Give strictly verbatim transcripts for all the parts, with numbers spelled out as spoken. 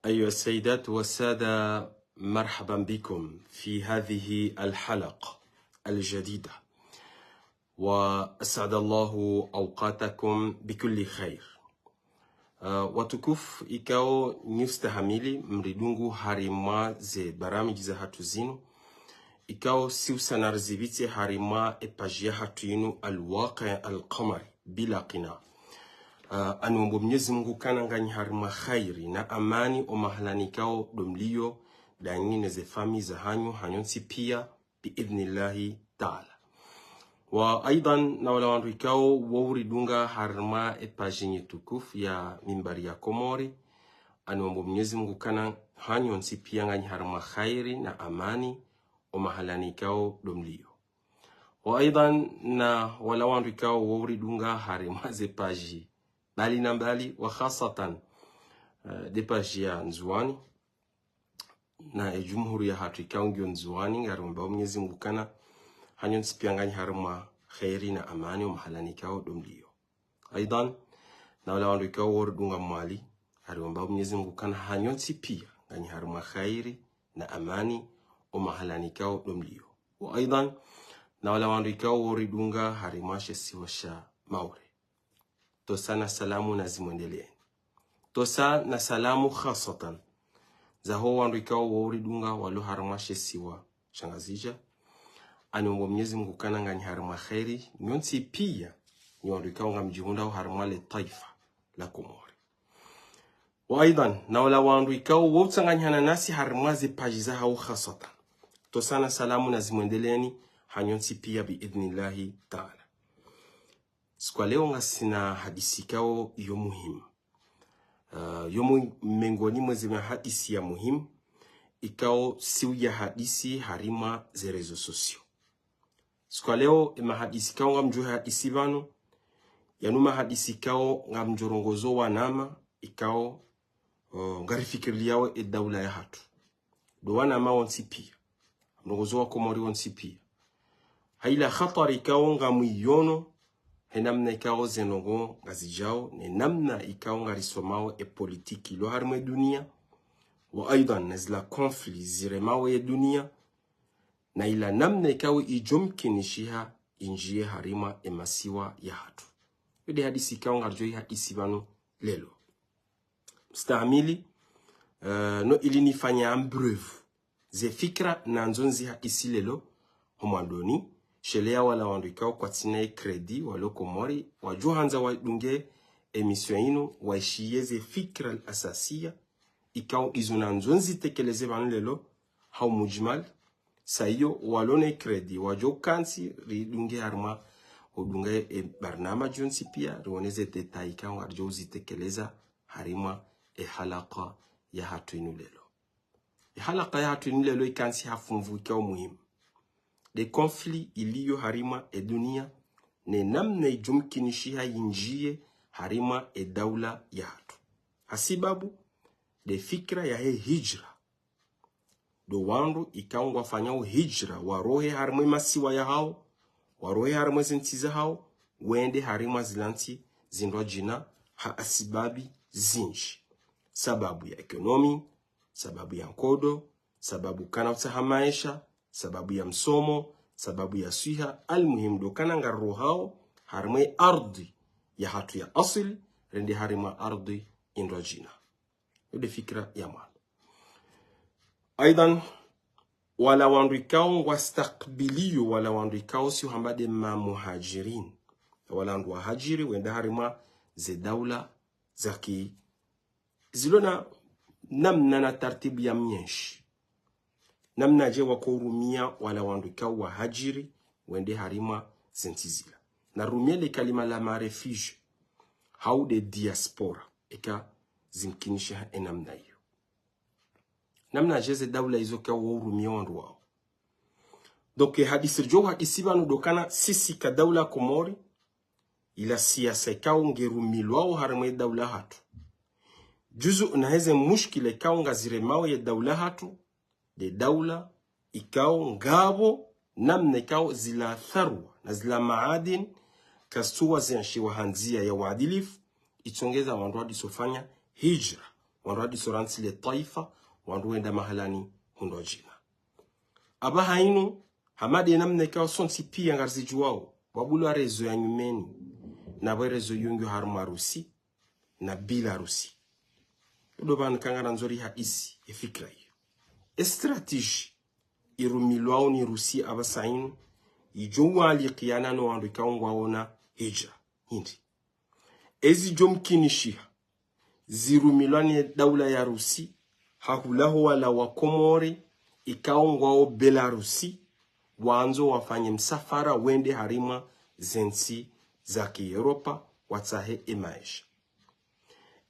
أيها السيدات والسادة، مرحبا بكم في هذه الحلقة الجديدة، وأسعد الله أوقاتكم بكل خير. Uh, watukufu ikao nyi ustahamili mridungu harimwa ze baramiji zahatru zinu, ikao si usana rizipvitse harimwa e page yahatru inu Al-Waqi' Al-Qamari bila qina. Uh, aniombo Mnyezi Mungu ukana nganyi harimwa khairi na amani o mahalani ikao ndo mlio, ndanyi ne ze famiyi zahanyu hanyu ntsi pia, biidhnillahi taala. Wa aidhan, na wala wandru ikao wo uridunga harimwa e page nyi tukufu ya Mimbari ya Komori, aniombo Mnyezi Mungu ukana hanyu ntsi pia nganyi harimwa khairi na amani o mahalani ikao ndo mlio. Wa aidhan, na wala wandru ikao wo uridunga harimwa ze page mbali na mbali, wa khasatan, eh, nde page ya Ndzuwani, na e jumhuri yahatru ikao ngiyo Ndzuwani, ngariomba Mnyezi Mungu ukana hanyu ntsi pia nganyi harimwa khairi na amani o mahalani ikao ndo mlio. Aidhan, na wala wandru ikao wo uridunga Mwali, ngariomba Mnyezi Mungu ukana hanyu ntsi pia nganyi harimwa khairi na amani o mahalani ikao ndo mlio. Wa aidhan, na wala wandru ikao wo uridunga harimwa she isiwa sha Maore, tosa na salamu na zimwendeleeni. Tosa na salamu khasatan zaho wandru ikao wo uridunga walo harimwa she isiwa sha Ngazidja, aniombo Mnyezi Mungu ukana nganyi harimwa khairi, nyi ntsi pia, nyi wandru ikao ngamdjihundrao harimwa le twaifa la Komori. Wa aidhan, na wala wandru ikao wo utsanganyihana nasi harimwa ze page zahao khasatan, tosa na salamu na zimwendeleeni hanyu ntsi pia, biidhnillahi taala. Siku ya leo ngasina hadisi ikao iyo muhimu. Uh, yo mu-, mengoni mwa ze mahadisi ya muhimu ikao si uya hadisi harimwa ze réseaux sociaux. Siku ya leo e mahadisi ikao ngamdjo hadisi pvanu, yanu mahadisi ikao ngamdjo rongozo wanama ikao, uh, ngarifikiriliao e daula yahatru. Ndo wanama wontsi pia, mrongozo wa Komori wontsi pia, ha ila khatwari ikao ngamwiyono, he namna ikao ze ndrongoo ngazidjao, ne namna ikao ngarisomao e politiki ilo harimwa e dunia, wa aidhan na zila conflit ziremao ye dunia, na ila namna ikao idjo mkinishiha indjiye harimwa e masiwa yahatru. Yo nde hadisi ikao ngaridjo ihadisi pvanu lelo. Mstahamili, eh, no ili nifanye en bref ze fikira nandzo nzi hadisi lelo, ho mwandoni, shelea wala wandru ikao kwatsina e crédit walo Komori, wadjo handza wadunge émission inu, waishiye ze fikira al-asasiya ikao izo nandzo nzitekeleze pvanu lelo, ha umujmal. Sa iyo walo ne crédit wadjo kantsi ridunge harimwa udunga e barnamaji yontsi pia, rione ze détails ikao ngaridjo uzitekeleza harimwa e halaka yahatru inu lelo. E halaka yahatru inu lelo ikantsi ha funvu ikao muhimu, nde conflit iliyo harimwa e dunia, ne namna idjo mkinishiha indjiye harimwa e daula yahatru. Hasibabu nde fikira yahe hijra. Ndo wandru ikao ngwafanyao hijra, warohe harimwa e masiwa yahao, warohe harimwa e ze ntsi zahao, wende harimwa zila ntsi zindrwadjina ha asibabi zindji. Sababu ya économie, sababu ya nkodo, sababu kana utsaha maesha, sababu ya msomo, sababu ya swiha, almuhimu ndo kana ngarirohao harimwa e ardhi yahatru ya asili, rende harimwa ardhi indrwadjina. Yo nde fikira ya mwando. Aidhan, wala wandru ikao ngwastakbiliyo, wala wandru ikao si uhamba nde mamuhajirin, wala wandru wahajiri wenda harimwa ze daula zaki zilo na namna na tartibu ya myenshi. Namna je wako urumia wala wandru ikao wahajiri wende harimwa ze ntsi zila. Na rumie le kalima la maréfugiés, hau nde diaspora, eka zimkinishiha e namna iyo. Namna je ze daula izo ikao wo urumia wandru wao. Donc, e hadisi ridjo hadisi pvanu ndo kana sisi ka daula Komori, ila siasa ikao ngerumilwao harimwa e daula hatru, juzu na heze mushkila ikao ngaziremao ye daula hatru, nde daula ikao ngapvo namna ikao zila tharwa na zila maadini kazitsuwa zianshiwa ha ndzia ya uadilifu, itsongeza wandru wadiso fanya hijra. Wandru wadiso rantsi le twaifa, wandru wenda mahalani hundru wadjina. Apvaha inu, hama de namna ikao sontsi pia ngarizidjuwao, wabulwa rezo ya nyumeni, na pvo rezo yungu harumwa Rusi, na Bilarusi. Udo pvanu kangarandzo rihadisi, e fikira iyo. E stratégie irumilwao ni Rusi apvasa inu, idjo walikiana no wandru ikao ngwaona hidjra. Hindri. Ezidjo mkinishiha, zirumilwa ni daula ya Rusi, hahulaho wala wa Komori, ikao ngwao Belarusi, wandzo wafanye msafara wende harimwa zentsi za ki Europa, watsahe e maesha.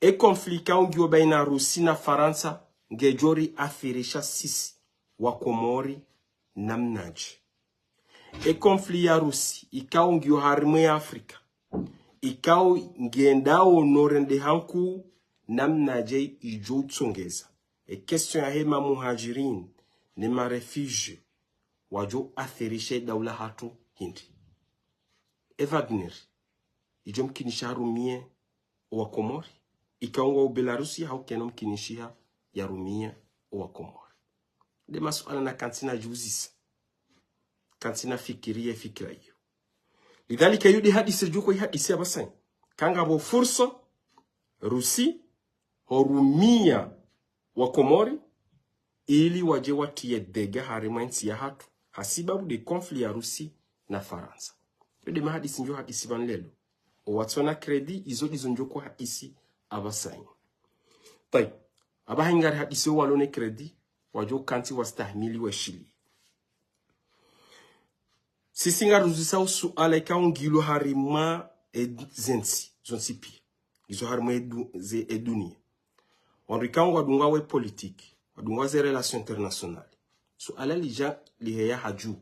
E conflit ikao ngiyo baina Rusi na Farantsa, ngedjo riathirisha sisi wa Komori namnadje. E conflit ya Rusi, ikao ngiyo harimwa e Afrika, ikao ngendao no rendeha nkuu namnadje idjo utsongeza. E question yahe ma muhajirin, ne ma réfugiés, wadjo athirisha e daula hatru hindri. E Wagner, idjo mkinisha harumie owa Komori, ikao ngwao Belarusi, hau kayina mkinishiha yarumie owa Komori. De masuala na kantsina djuzisa, kantsina fikiria e fikira iyo. Lidhalika iyo de hadisi djuko ihadisi apvasa inu. Kangapvo fursa, Rusi, horumia wa Komori, ili wadje watriye dégâts harimwa entsi ya hatru, hasibabu de conflit ya Rusi na Farantsa. Iyo de mahadisi ndjo hadisi pvanu leo. Owatsona crédit, izo dizo ndjoko hadisi apvasa inu. Tayi, apvaha ingarihadisi owalo ne crédit, wadjo kantsi wastahimili weshili. Sisi ngaruzisa usuala ikao ngilo harimwa e zentsi zontsi pia. Izo harimwa e du-, ze, e dunia. Wandru ikao ngwadungao e politique, wadungao ze relations internationales. Suala lidja liheya hadju.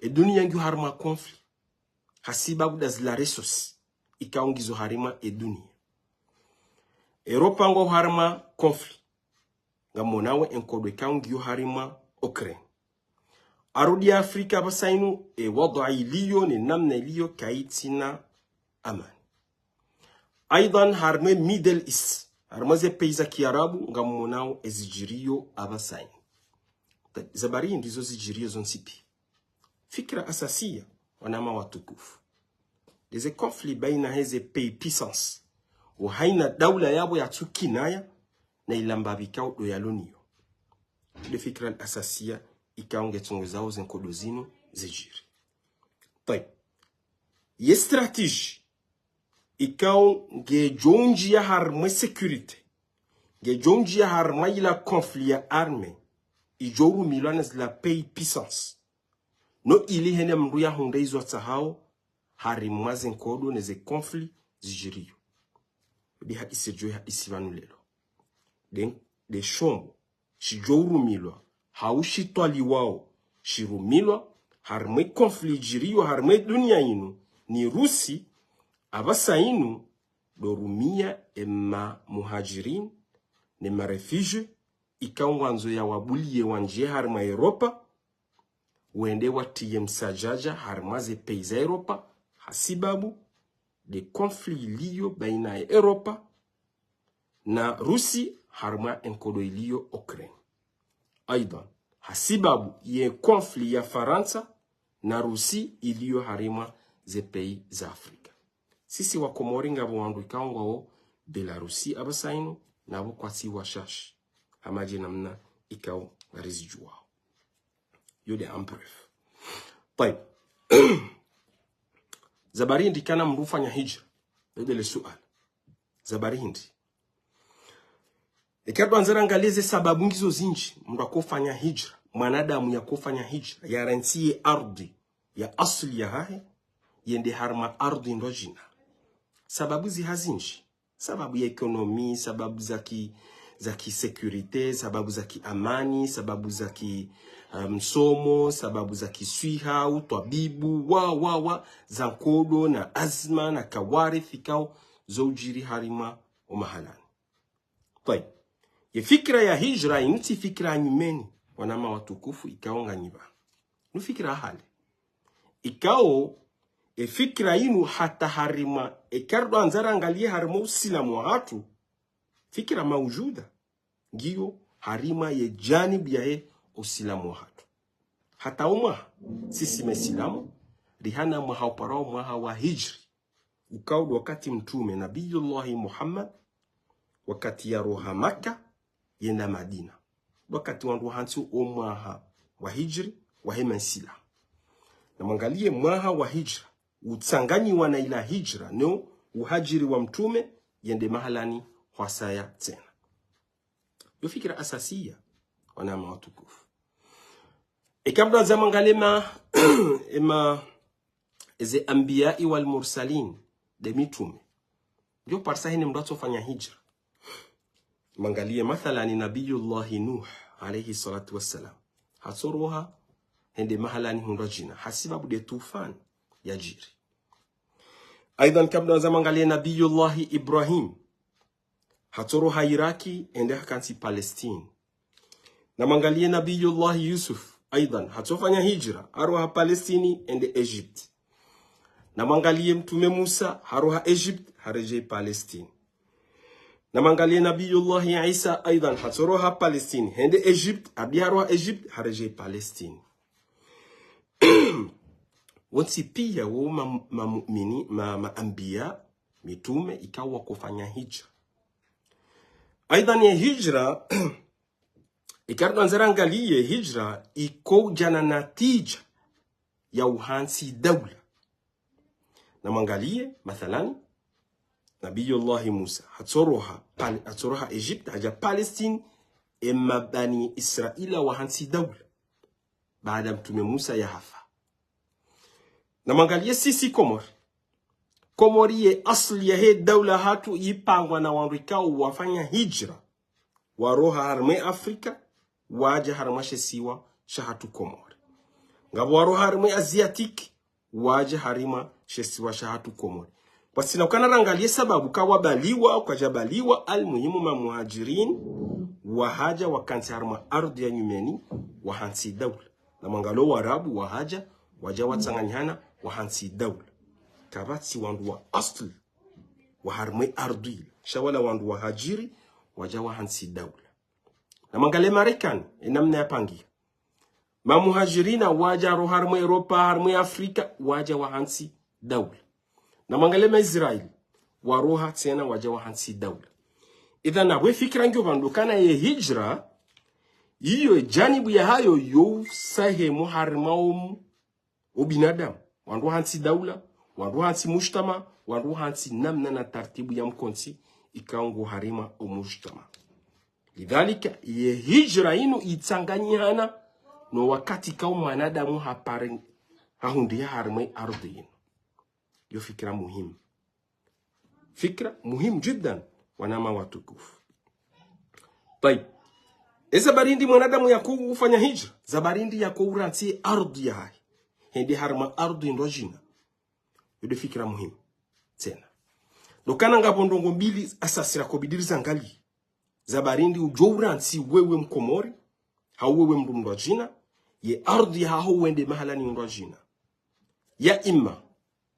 E dunia ngiyo harimwa conflit, hasibabu da zila ressources ikao ngizo harimwa e dunia. Europa ngwao harimwa conflit, ngamonao e nkodo ikao ngiyo harimwa Ukraine. Arudi Afrika apvasa inu, e wadhwa iliyo, ne namna iliyo, kayitsina amani. Aidhan harimwa e Middle East, harimwa ze pays za kiarabu, ngamonao ezidjiriyo apvasa inu. Tayi, ze habari ndizo zidjiriyo zontsi pia. Fikira asasiya, wananya watukufu. De ze conflit baina heze pays puissance. Wo hayina daula yapvo yatsukinaya na ilamba pvikao do yalo nayo. De fikira asasiya ikao ngetsongezao ze nkodo zinu zidjiri. Tayi. Ye stratégie ikao ngedjo ndjiya harimwa e sécurité, ngedjo ndjiya harimwa ila conflit ya armée, idjo rumilwa na zila pays puissance. No ili hene mndru yahundre izo atsahao harimwa ze nkodo ne ze conflit zidjiriyo. De hadisi djo hadisi pvanu leo. De, de shombo shidjo urumilwa, hau shitwaliwao shirumilwa harimwa e conflit idjiriyo harimwa e dunia inu, ni Rusi, apvasa inu, do rumia e ma muhajirin, ne ma réfugiés, ikao ngwandzo yawabuliye wandjiye harimwa Europa, wende watriye msadjadja harimwa ze pays za Europa, hasibabu de conflit iliyo baina ya Europa na Rusi harimwa e nkodo iliyo Ukraine. Aidhan, hasibabu ye conflit ya Farantsa na Rusi iliyo harimwa ze pays za Afrika. Sisi wa Komori ngapvo wandru ikao ngwao Belarusi apvasa inu, napvo kwatsi washashi. Hama dje namna ikao ngarizidjuwao. Iyo de en bref. Tayi. Ze habari hindri kana mndru ufanya hidjra? Iyo de le suala. Ze habari hindri? Eka ndo andza rangaliye ze sababu ngizo zindji, mndru akofanya hidjra, mwanadamu yakofanya hidjra, yarantsiye ardhi ya asli yahahe, yende harimwa ardhi ndo djina. Sababu ziha zindji. Sababu ya économie, sababu za ki, za ki sécurité, sababu za ki amani, sababu za ki, eh, msomo, sababu za ki swiha, utwabibu, wa, wa, wa, za nkodo na azma na kawarith ikao zo udjiri harimwa omahalani. Tayi. Ye fikira ya hidjra inu tsi fikira ya nyumeni, wananya watukufu ikao nganyi pvanu. Inu fikira hale. Ikao, e fikira inu hata harimwa, eka ndo andza rangaliye harimwa usilamu wahatru, Fikira maujuda ngiyo harimwa ye janibu yahe usilamu wahatru. Hata omwaha, sisi mesilamu, rihana mwaha uparwao mwaha wa hijri. Ukao ndo wakati mtrume Nabiyullahi Muhammad, wakati yaroha Makka, yenda Madina. Wakati wandru wahantsi omwaha wa hijri, wahe mesilamu. Namwangaliye mwaha wa hijra, utsanganyiwa na ila hijra, no uhajiri wa mtrume, yende mahalani hwasaya tsena. Yo fikira asasiya, wananya watukufu. Eka mndru handza amwangalie ma, ema, eze anbiya wal mursalin, nde mitrume. Yo parisa hene mndru hatsofanya hijra. Mwangaliye mathalani Nabiyullahi Nuh, alayhi salatu wassalam. Hatsoroha, hende mahalani hundrwa djina. Hasibabu nde tufani yajiri. Aidhan eka mndru handza amwangalie Nabiyullahi Ibrahim. Hatsoroha Iraki, hende hakantsi Palestine. Namwangaliye Nabiyullahi Yusuf, aidhan, hatsofanya hijra, haroha Palestine, hende Egypte. Namwangaliye mtrume Musa, haroha Egypte, haredjei Palestine. Namwangaliye Nabiyullahi Isa, aidhan, hatsoroha Palestine, hende Egypte, harudi haroha Egypte, haredjei Palestine. Wontsi piya wo ma, ma mu'mini, ma, ma anbiya, mitrume, ikao wakofanya hijra. Aidhan ye hijra, eka mndru handza arangaliye hijra, iko udja na natija ya uhantsi daula. Namwangaliye, mathalani, Nabiyullahi Musa, hatsoroha, Pal-, hatsoroha Egypte, hadja Palestine, ema Bani Israila wahantsi daula. Baada mtrume Musa yahafa. Namwangaliye sisi Komori. Komori ye asli yahe daula hatru ipangwa na wandru ikao wafanya hijra. Waroha harimwa Afrika, wadja harimwa she isiwa shahatru Komori. Ngapvo waroha harimwa Asiatique, wadja harimwa she isiwa shahatru Komori. Kwasina ukana rangaliye sababu kawabaliwa, kwadjabaliwa, almuhimu ma muhajirin, wahadja wakantsi harimwa ardhwi ya nyumeni, wahantsi daula. Namwangaliye Warabu wahadja, wadja watsanganyihana, wahantsi daula. Kapvatsi wandru wa asli, wa harimwa ardhwi ila. Sha wala wandru wahajiri, wadja wahantsi daula. Namwangaliye Marekani, enamna yapangiha. Ma muhajirina wadja waroha harimwa Europa, harimwa Afrika, wadja wahantsi daula. Namwangaliye ma Israeli, waroha tsena wadja wahantsi daula. Idhan, apvo ye fikira ngiyo pvanu ukana ye hijra, iyo janibu yahayo yo usahemu harimwa omu, obinadamu. Wandru wahantsi daula, wandru wahantsi mujtama, wandru wahantsi namna na tartibu ya mkontsi, ikao ngo harimwa omujtama. Lidhalika, ye hijra inu itsanganyihana no wakati ikao mwanadamu hapare, hahundriha harimwa ardhwi inu. Yo fikira muhimu. Fikira muhimu jiddan, wananya watukufu. Tayib. Eza barindi mwanadamu yako ufanya hijra, za barindi yako urantsi ardhwi yahahe, hende harimwa ardhwi indrwadjina. Yo nde fikira muhimu. Tsena. Ndo ukana ngapvo ndrongoo mbili asasi rakobidi rizangaliye. Za barindi udjo urantsi wewe Mkomori, hau wewe mndru mndrwadjina, ye ardhwi yahaho wende mahalani indrwadjina. Ya imma,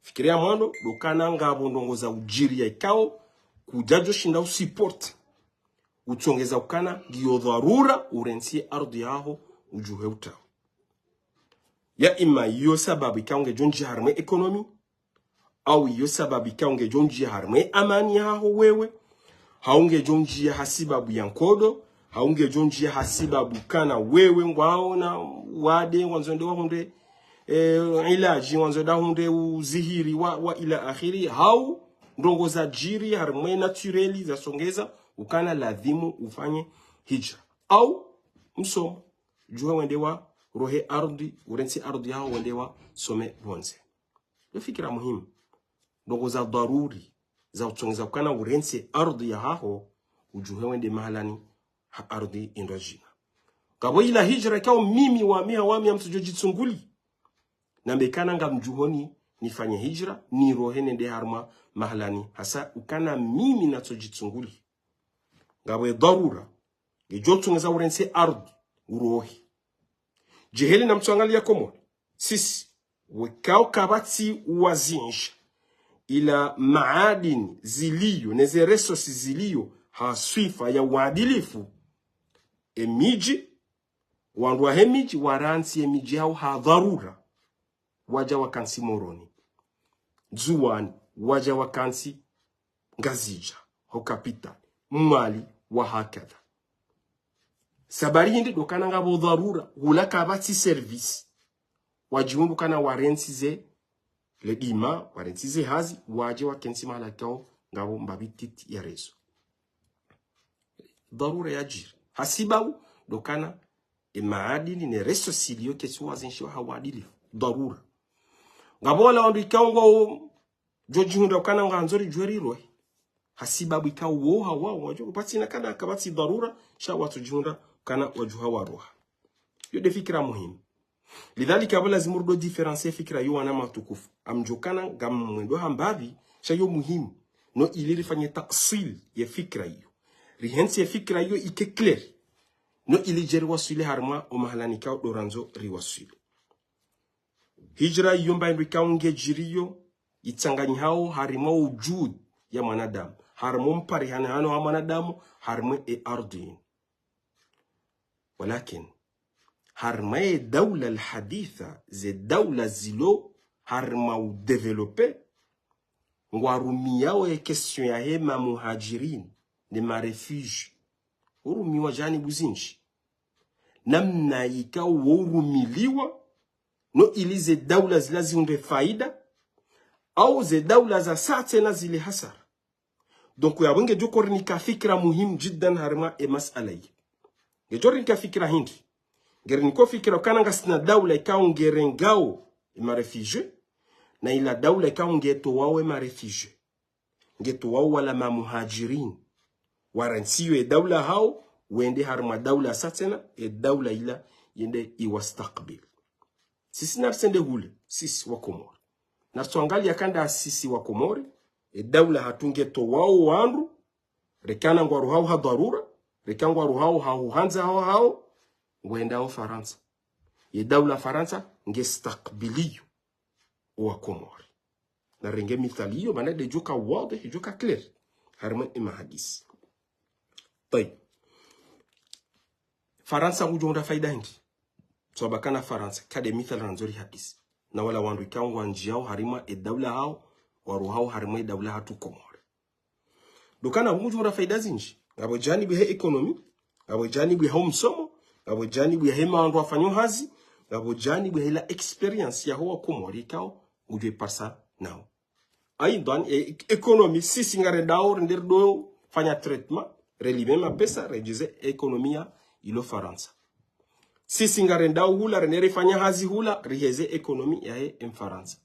fikira ya mwando, ndo ukana ngapvo ndrongoo za ujiri ya ikao, kudjadjo shinda usupport. Utsongeza ukana, ngiyo dharura, urantsi ardhwi yahaho, udjuhe utrao. Ya imma iyo sababu ikao ngedjo ndjia harimwa économie, au iyo sababu ikao ngedjo ndjia harimwa amani yahaho wewe, hau ngedjo ndjia hasibabu ya nkodo, hau ngedjo ndjia hasibabu ukana wewe ngwaona wade, ngwandzo wende wahundre, eh, ilaji, ngwandzo wende wahundre uzihiri wa, wa ila akhiri, hau ndrongoo za jiri harimwa naturel zasongeza ukana ladhimu ufanye hijra. Au msomo, djuhe wende warohe ardhwi, urantsi ardhwi yahaho wende wasome pvondze. Yo fikira muhimu. Ndrongoo za dharuri, za utsongeza ukana urantsi ardhwi yahaho, udjuhe wende mahalani ha ardhwi indrwadjina. Ngapvo ila hijra ikao mimi wami ha wami ya mtsudjo djitsunguli. Nambe ukana ngamdjuhoni nifanye hijra, nirohe nende harimwa mahalani hasa ukana mimi natso djitsunguli. Ngapvo ye dharura, ngedjo tsongeza urantsi ardhwi, urohe. Djeheli na mtsuangaliya Komori. Sisi, wekao kapvatsi uwazinsha. Ila maadini ziliyo, neze ressources ziliyo, ha swifa ya uadilifu, emidji, wandru wahe midji warantsi emidji yawo ha dharura, wadja wakantsi Moroni. Ndzuwani, wadja wakantsi Ngazidja, ho capitale, Mwali, wa hakadha. Sababu hindri? Ndo ukana ngapvo dharura, hula kapvatsi service. Wadjihundru ukana warantsi ze, le dima, warantsi ze hazi, wadje wakentsi mahala ikao ngapvo mbapvi ntiti ya réseau. Dharura yadjiri. Hasibabu, ndo ukana, emaadini ne ressources zilio ketsi wazinshiwa ha uadilifu. Dharura. Ngapvo wala wandru ikao ngwao, djo djihundra ukana ngwandzo ridjuwe rirohe. Hasibabu ikao wo hawawo, wadjo, kapvatsi na kana, kapvatsi dharura, sha watsudjihundra ukana wadjuha waroha. Yo nde fikira muhimu. Lidhalika, apvo lazimu rudo différencier fikira yo wana matukufu. Ngamdjo ukana ngamwendo ha mbapvi, sha yo muhimu. No ili rifanye tahsil ye fikira iyo. Rihentsi ye fikira iyo ike clair. No ili dje riwaswili harimwa omahalani ikao ndo randzo riwaswili. Hijra iyo mba hindru ikao ngedjiriyo, itsanganyihao harimwa ujud ya mwanadamu. Harimwa mparihano hano ha mwanadamu, harimwa e ardhi inu. Walakin, harimwa ye daula alhaditha, ze daula zilo harimwa udéveloppé, ngwarumiyao ye question yahe mamuhajirin, ne maréfugiés. Urumiwa janibu zinji. Namna ikao wo urumiliwa, no ili ze daula zila zihundre faida, au ze daula za sa tsena zile hasara. Donc, yapvo ngedjo korinika fikira muhimu jiddan harimwa e masala yi. Ngedjo rinika fikira hindri? Ngerinika fikira ukana ngasina daula ikao ngerengao e maréfugiés, na ila daula ikao ngetowao e maréfugiés. Ngetowao wala mamuhajirin. Warantsiyo e daula hao, wende harimwa daula sa tsena, e daula ila yende iwastakbil. Sisi narisende hule, sisi wa Komori. Naritsuangalia ukana sisi wa Komori, e daula hatru ngetowao wandru, reka na ngwarohao ha dharura, reka ngwarohao ha uhandza hao hao, ngwendao Farantsa. Ye daula Farantsa ngestakbiliyo wa Komori. Narenge mithali iyo, mana nde djo ka wadhih, djo ka clair. Harimwa e mahadisi. Tayib. Farantsa ngudjo hundra faida hindri? Swaba ukana Farantsa, eka nde mithali randzo rihadisi. Na wala wandru ikao ngwandjiao harimwa e daula hao, warohao harimwa e daula hatru Komori. Ndo ukana ngudjo hundra faida zinji. Ngapvo janibu yahe économie, ngapvo janibu yahe msomo, ngapvo janibu yahe mawandru wafanyo hazi, ngapvo janibu yahe la expérience yaho wa Komori ikao ngudjo iparisa nao. Aidhan, e, économie, sisi ngarendao, rende rido fanya traitement, relime mapesa, redjeze économie ya ilo Farantsa. Sisi ngarendao hula, rende rifanya hazi hula, riheze économie yahe Mfarantsa.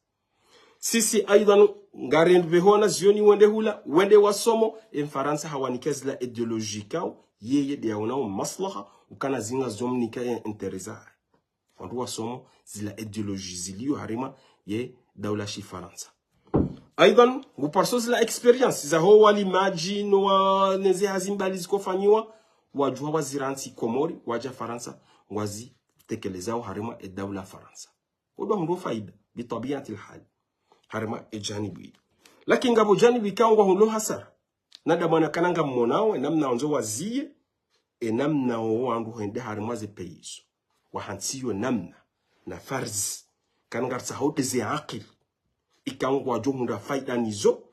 Sisi aidhan ngarendao pvehona zioni wende hula, wende wasomo, e Mfarantsa hawanika zila idéologie ikao, yeye nde yaonao maslaha, ukana zinga zomnika ye intérêt zahe. Wandru wasomo zila idéologie zilio harimwa ye daula shifarantsa. Aidhan, ngupariso zila expérience zaho walimadji no wa neze hazi mbali zikofanyiwa, wadjuha wazirantsi Komori, wadja Farantsa, ngwazitekelezao harimwa e daula Farantsa. Odo hundro faida, bi tabiati lhali. Harimwa e janibu iyo. Lakini ngapvo janibu ikao ngwahundro hasara. Nada mwana ukana ngammonao, e namna wandzo waziye, e namna wo wandru hwende harimwa ze pays zo. Wahantsiyo namna, na farz. Ukana ngaritsaho nde ze akili. Ikao ngwadjo hundra faida nizo,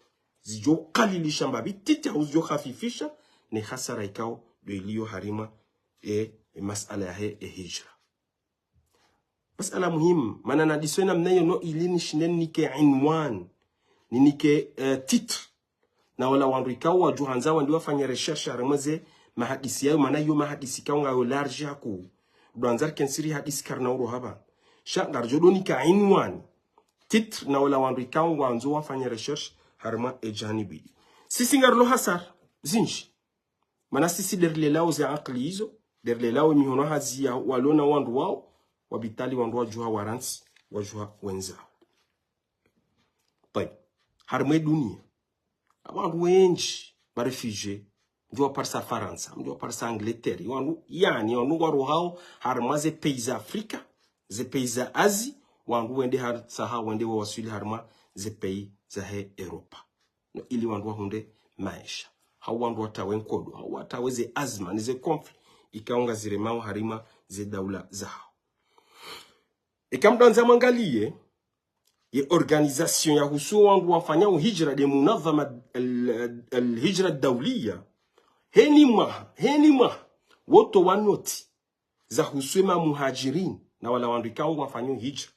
zidjo kalilisha mbapvi ntiti hau zidjo hafifisha, ne hasara ikao ndo ilio harimwa e, e masala yahe e hijra. Masala muhimu, mana nahadisi namna iyo no ili nishinde ninike inwan, ninike, eh, titre. Na wala wandru ikao wadjo handza wende wafanye recherche harimwa ze mahadisi yayo, mana iyo mahadisi ikao ngayo large haku. Ndo handza rikentsi rihadisi karina uro hapva. Sha ngaridjo do nika inwan, titre, na wala wandru ikao ngwandzo wafanye recherche harimwa e janibu iyo. Sisi ngarilo hasara zinji. Mana sisi nde rilelao ze akili izo, nde rilelao mihono hazi ya walona wandru wao, wabitali wandru wadjuha warantsi, wadjuha wendzao. Tayib. Harimwa e dunia, wandru wendji, ma réfugiés, mdjo waparisa Farantsa, mdjo waparisa Angleterre, wandru, yaani, wandru ngwarohao harimwa ze pays za Afrika, ze pays za Asie, wandru wende har-, saha wende wawaswili harimwa ze pays zahe Europa. No ili wandru wahundre maesha. hau wandru watawe nkodo, hau watawe ze azma, ne ze conflit, ikao ngaziremao harimwa ze daula zahawo. Eka mdrwandza mwangaliye, ye organisation yahusu wandru wafanyao hijra nde munadhama al, al, al hijra dauliya, heni mwaha, heni mwaha, wotowa noti zahusu ema muhajirin, na wala wandru ikao wafanyao hijra.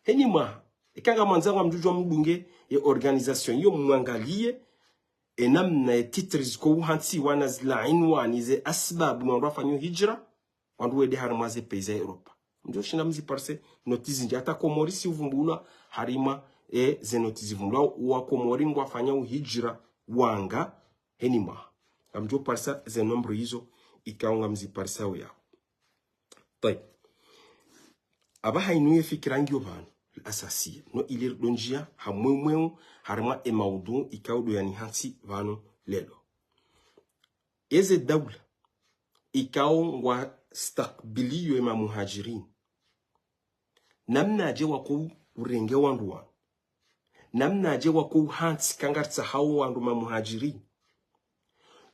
Heni mwaha, eka ngamwandzao ngamdjudjuwa mdunge ye organisation iyo mwangaliye, e namna ye titres zikouhantsiwa na zila inwani ze asbabu wandru wafanyao hijra, wandru wende harimwa ze pays za Europa. Mdjoshinda mziparise noti zindji, hata Komori si uvumbulwa harimwa, e, ze noti zivumbulwa wa Komori ngwafanyao hijra wanga heni mwaha. Ngamdjoparisa ze nombre izo ikao ngamziparisao yao. Tayib. Apvaha inu ye fikira ngiyo pvanu, l'asasiya. No ili ridondjia ha mwemweo harimwa e maudhuu ikao ndo yanihantsi pvanu leo. Eze daula ikao ngwastakbiliyo ema muhajirin, namnaje wakourenge wandru wanu? Namnaje wakouhantsi, eka ngaritsahao wandru mamuhajirin?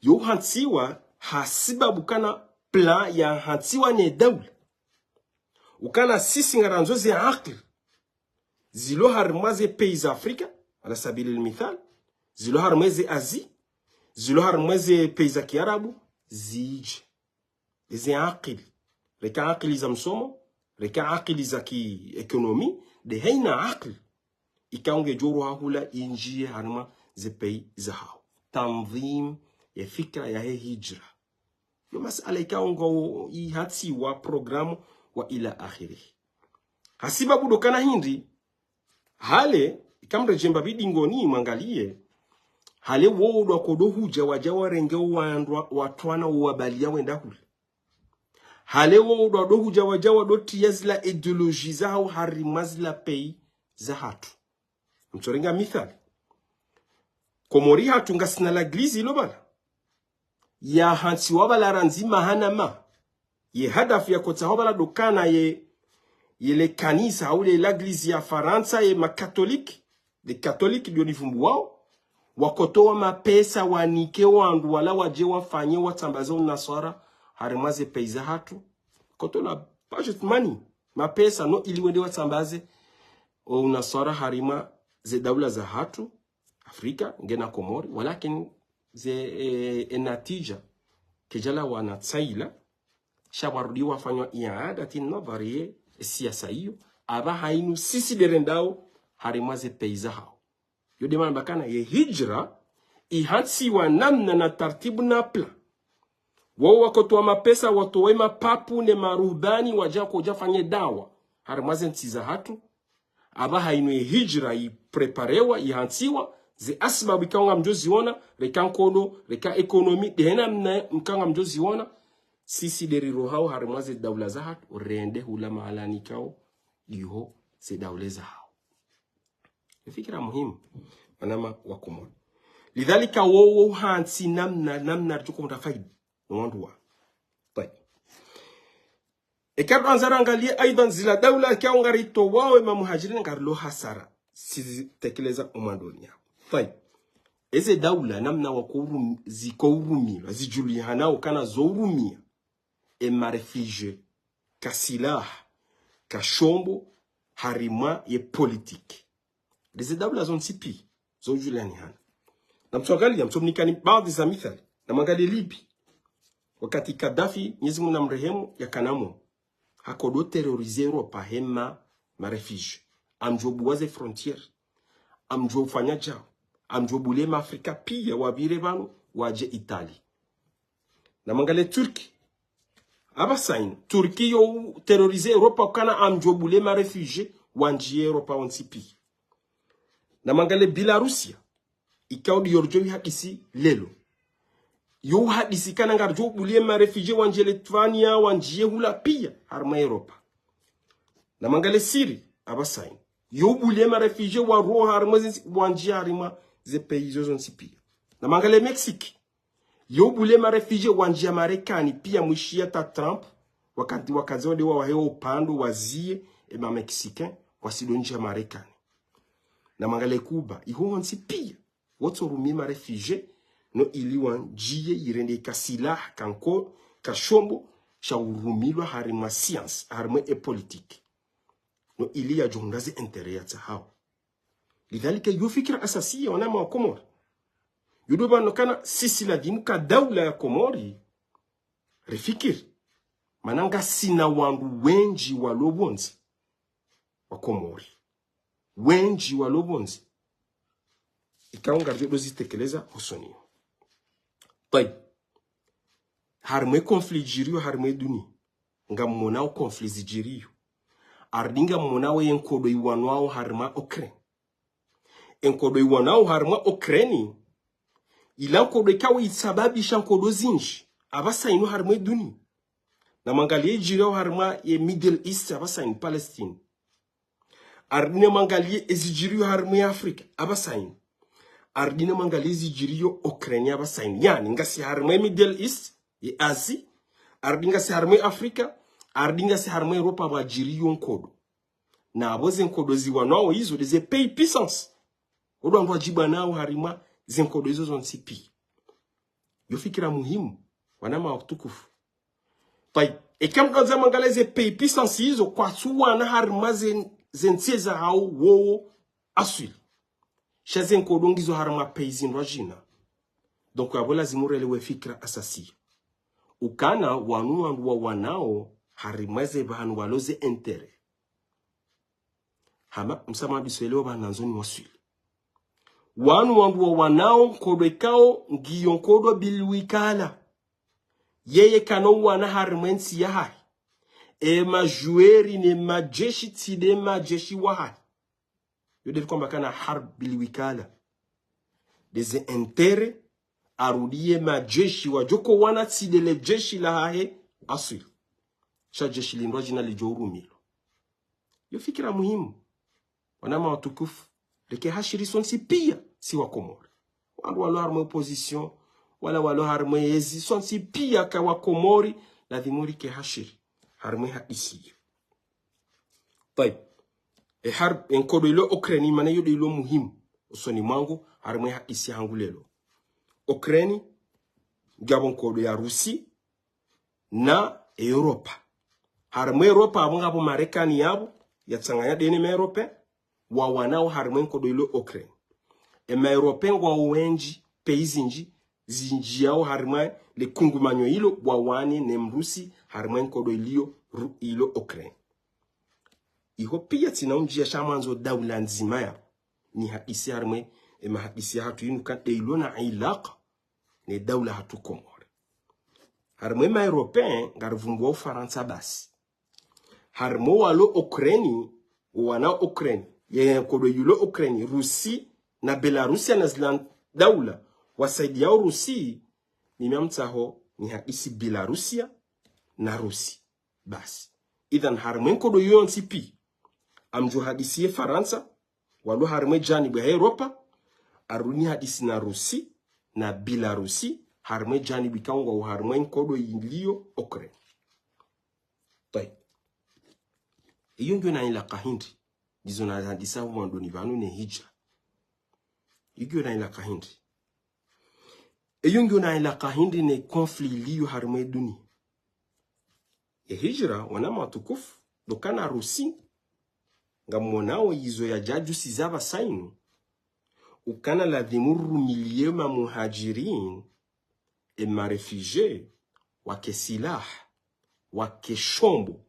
Yo uhantsiwa hasibabu kana plan yahantsiwa ne daula. Ukana sisi ngarandzo ze akili zilo harimwa ze pays za Afrika, ala sabili lmithal, zilo harimwa ze Asie, zilo harimwa ze pays za kiarabu, zidje. Eze akili. Reka akili za msomo, reka akili za ki économie, nde haina akili ikao ngedjo roha hula indjie harimwa ze pays zahawo. Tanzim ye fikira yahe hijra. Yo masala ikao ngo ihantsiwa programme wa ila akhirih. Hasibabu ndo kana hindri, hale, eka mredjemba pvi dingoni mwangaliye, hale wowo ndo wakodo hudja wadja warenge owandru wa, watwana owabaliya wenda hule. Hale wowo ndo wadohudja wadja wadotriya zila idéologie zahawo harimwa zila pays zahatru. Mtsorenga mithali. Komori hatru ngasina l'église ilo pvala. Yahantsiwa pvala randzi maha na maha. Ye hadafu yakotsaho pvala ndo kana ye, ye le kanisa hau le l'église ya Farantsa ye makatoliki. Le katoliki ndo livumbuwao. Wakotowa mapesa wanike wandru wala wadje wafanye watsambaze unaswara harimwa ze pays zahatru. Kotowa pocket money. Mapesa no ili wende watsambaze o unaswara harimwa ze daula zahatru, Afrika, ngena Komori, walakin ze, e, e natija, kedjalawana tsaila, sha warudi wafanywa iadati nadhari ye siasa iyo, apvaha inu sisi nde rendao harimwa ze pays zahawo. Yo nde mana amba kana ye hijra ihantsiwa namna na tartibu na plan. Wao wakotowa mapesa, watowe mapapu ne maruhbani wadja kodja fanye dawa harimwa ze ntsi zahatru. Apvaha inu ye hijra ipréparewa, ihantsiwa, ze asbabu ikao ngamdjoziona, reka nkodo, reka économie, nde haina namna ikao ngamdjoziona, sisi nde rirohao harimwa ze daula zahatru, rende hula mahalani ikao iho ze daula zahawo. Ni fikira muhimu, wananya wa Komori. Lidhalika wowo uhantsi namna, namna ridjo komora faida no wandru wa. Tayib. Eka ridjwandza rangaliye aidhan zila daula ikao ngaritowao ema muhajirin ngarilo hasara. Sizitekeleza omwandoni yapvo. Tayib. Eze daula namna wakourum-, zikourumilwa, zidjulihanao kana zourumia ema réfugiés, ka silaha, ka shombo, harimwa ye politique. Ndeze daula zontsi pia, zoudjulianihana. Namtsoangaliya, namtsomnikani baadhi za mithali. Namwangaliye Libye. Wakati Kadhafi, Mwenyezi Mungu namrehemu, yakanamo. Hakodo terroriser Europa hema ma réfugiés. Amdjo buwa ze frontières. Amdjo fanya djao. Amdjo buliya ma Afrika pia wapvire pvanu, wadje Italie. Namwangaliye Turki. Apvasa inu. Turki yo terroriser Europa ukana amdjo buliya ma réfugiés wandjiye Europa wontsi pia. Namwangaliye Bilarusia. Ikao ndiyo ridjo ihadisi leo. Yo uhadisi kana ngaridjo buliya ma réfugiés wandjiye Lithuania, wandjiye hula pia, harimwa Europa. Namwangaliye Syrie, apvasa inu. Yo buliya ma réfugiés waroha harimwa zintsi, wandjiye harimwa ze pays zozontsi pia. Namwangaliye Mexique. Yo buliya ma réfugiés wandjiya Marekani, pia mwishiya ta Trump, wakati wakazi wade wawahewa upando waziye, ema Mexicains, wasidondjiya Marekani. Namwangaliye Cuba, iho wontsi pia, wotsorumiya ma réfugiés, no ili wandjiye yirende ka silaha, ka nko-, ka shombo sha urumilwa harimwa science, harimwa e politique. No ili yadjo hundra ze intérêt yatsahao. Lidhalika, yo fikira asasiya, wananya wa Komori. Yo ndo pvanu kana sisi ladhimu ka daula ya Komori rifikiri. Mana ngasina wandru wendji walo pvondze wa Komori. Wendji walo pvondze. Ikao ngaridjo ndo zitekeleza hosoni. Tayib. Harimwa e conflit zidjiriyo harimwa e dunia, ngamwonao conflit zidjiriyo. Ardi ngamwonao ye nkodo iwanwao harimwa Ukraine. E nkodo iwanwao harimwa Ukraine, ila nkodo ikao isababisha nkodo zindji apvasa inu harimwa e dunia. Namwangaliye idjiriyo harimwa ye Middle East apvasa inu, Palestine. Ardi namwangaliye ezidjiriyo harimwa ye Afrika apvasa inu. Ardi namwangaliye ezidjiriyo Ukraine apvasa inu. Yaani, ngasi harimwa ye Middle East, ye Asie. Ardi ngasi harimwa ye Afrika. Ardi ngasi harimwa ye Europa pvwadjiriyo nkodo. Na apvo ze nkodo ziwanwao izo nde ze pays puissance. Wo ndo wandru wadjibwanao harimwa ze nkodo izo zontsi piya. Yo fikira muhimu, wananya watukufu. Tayib, eka mdru yadja mwangalie ze pays puissance izo kwatsu wana harimwa ze, ze ntsi zahao wowo aswili. Sha ze nkodo ngizo harimwa pays zindrwadjina. Donc, apvo lazimu relewe fikira asasiya. Ukana wanu wandru wawanao harimwa ze pvahanu walo ze intérêt. Hama, msamaha biswele wa pvanu nandzo niwaswili. Wanu wandru wawanao nkodo ikao ngiyo nkodo bilwikala. Yeye kana uwana harimwa e ntsi yahahe. E madjuweri ne madjeshi tsi nde madjeshi wahahe. Yo nde rikwamba kana harb bilwikala. Nde ze intérêt, arudi ye madjeshi wadjo ko wana tsi nde le djeshi lahahe aswili. Sha djeshi lindrwadjina lidjo urumilwa. Yo fikira muhimu. Wananya watukufu, rike hashiri sontsi piya, si wa Komori. Wandru walo harimwa e opposition, wala walo harimwa e yezi, sontsi piya ka wa Komori, ladhimu rike hashiri harimwa e hadisi iyo. Tayib. E harb, e nkodo ilo Ukraine, mana yo nde ilo muhimu hosoni mwangu harimwa e hadisi yahangu leo. Ukraine, ngapvo nkodo ya Russie, na Europa. Harimwa Europa apvo ngapvo Marekani yapvo, yatsanganya nde ne ma Européens, wawanao harimwa e nkodo ilo Ukraine. E ma Européens ngwao wendji, pays zindji, zindjiyao harimwa le kungumanyo ilo, wawane ne Mrusi harimwa e nkodo iliyo Ru-, ilo Ukraine. Iho piya tsina undjiya sha mwandzo daula ndzima yapvo. Ni hadisi harimwa e mahadisi yahatru inu ka nde ilo na ilaka ne daula yahatru Komori. Harimwa e ma Européens, ngarivumbuwa Ufarantsa basi. Harimwa walo Ukraine, wana Ukraine, ye nkodo yulo Ukraine, Russie, na Belarusia na zila daula, wasaidiyao Russie, ni mia mtsaho ni hadisi Belarusia na Russie. Basi. Idhan harimwa e nkodo yontsi piya, ngamdjo hadisi ye Farantsa, walo harimwa e janibu ya Europa, arudi ni hadisi na Russie, na Belarusie, harimwa e janibu ikao ngwao harimwa e nkodo iliyo Ukraine. Tayib. Iyo ngiyo na ilaka hindri, ndizo nazandisa pvo mwandoni pvanu ne hijra. Iyo ngiyo na ilaka hindri. Iyo ngiyo na ilaka hindri ne conflit iliyo harimwa e dunia. E hijra, wananya watukufu, ndo kana Russie, ngamwonao izo yadjadjusiza apvasa inu, ukana ladhimu rumiliye ma muhajirin, e ma réfugiés, wake silaha, wake shombo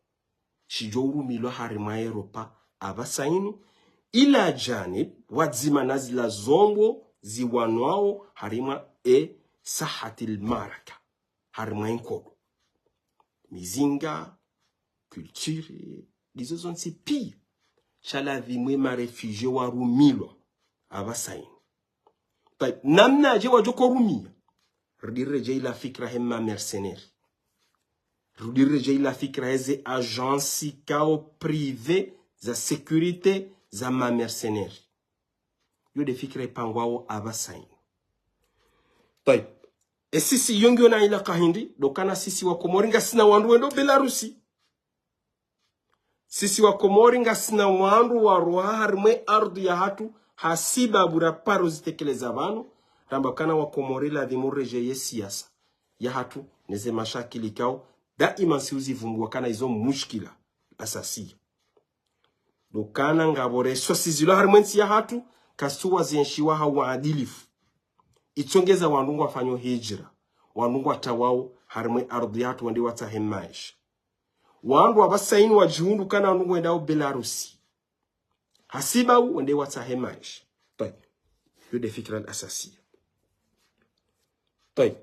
shidjo urumilwa harimwa Europa apvasa inu, ila janib pvwadzima na zila zombo ziwanwao harimwa e sahatil maraka, harimwa e nkodo. Mizinga, culture, ndizo zontsi piya. Sha ladhimu e ma réfugiés warumilwa apvasa inu. Tayib, namnadje wadjo ko rumiya? Rudi redjeyi la fikira he ma mercenaires. Rudi redjeyi la fikira he ze agences ikao privées za sécurité za ma mercenaires. Yo nde fikira ipangwao apvasa inu. Tayib. E sisi iyo ngiyo na ilaka hindri, ndo kana sisi wa Komori ngasina wandru wendo Belarusie. Sisi wa Komori ngasina wandru waroha harimwa e ardhi yahatru, hasibabu ra paro zitekeleza pvanu, Ramba kana wa Komori ladhimu rejeye siasa yahatru neze mashakili ikao daima si uzivumbuwa kana izo mushkila asasiya. Ndo kana ngapvo reswasi zilo harimwe ntsi yahatru, kasuwa zenshiwa ha uadilifu. Itsongeza wandru ngwafanyo hijira, wandru ngwatawao harimwe ardhi yahatru wende watsahe maesha. Wandru wapvasa inu wadjihundru kana wandru ngwendao Belarusi. Hasibabu wende watsahe maesha. Tayib. Yo nde fikira al-asasiya. Tayib.